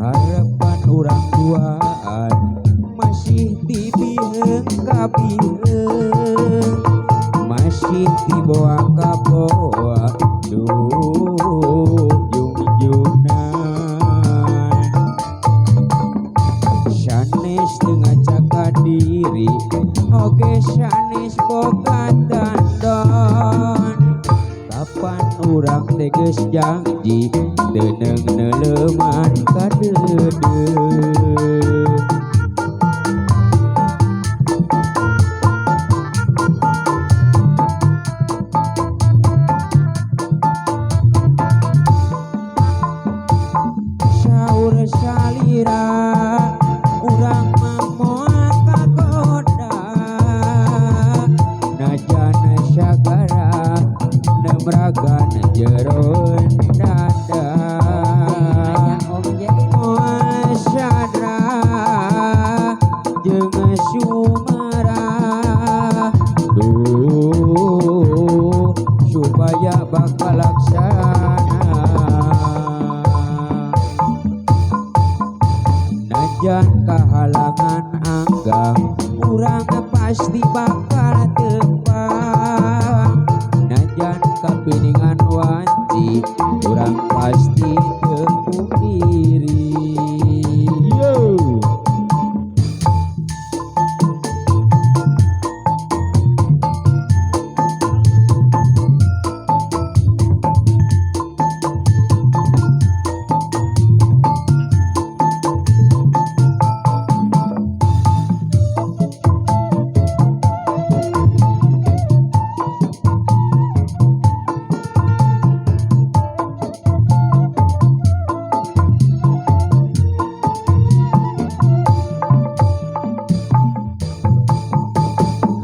Harapan urang duaan masih dibiheung kabiheung, masih dibawa kabawa, duh jungjungan. Sanes teu ngacaka diri, oge sanes boga tandon. Kapan urang teh geus janji teu neuleuman kadeudeuh. Saur salira urang mah moal kagoda, najan sagara nemragan jeroan dada. Aya Om J. Moal sadra jeung sumarah, duh supaya bakal laksana. Najan kahalangan anggang, urang pasti bakal tepang. Najan kapiningan wanci, urang pasti teu diri. Yo.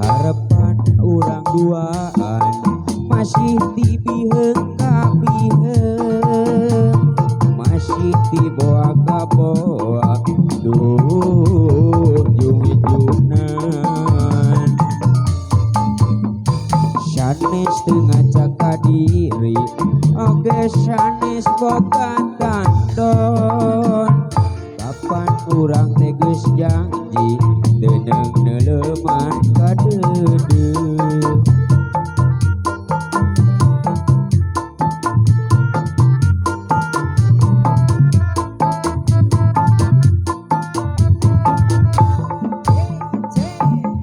Harapan urang duaan masih dibiheung kabiheung, masih dibawa kabawa, duh jungjunan. Sanes teu ngacaka diri, oge sanes boga tandon. Kapan urang teh geus janji teu neuleuman kadeudeuh. C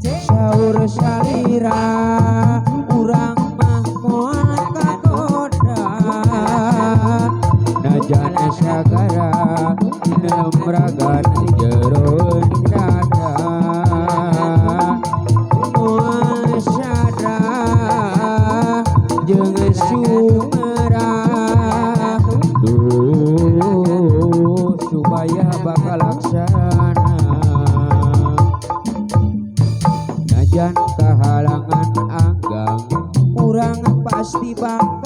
C. Saur salira urang mah moal kagoda, najan sagara nemragan jeroan dada. Moal sadra jeung sumerah, duh supaya bakal laksana. Najan kahalangan anggang, urang pasti bakal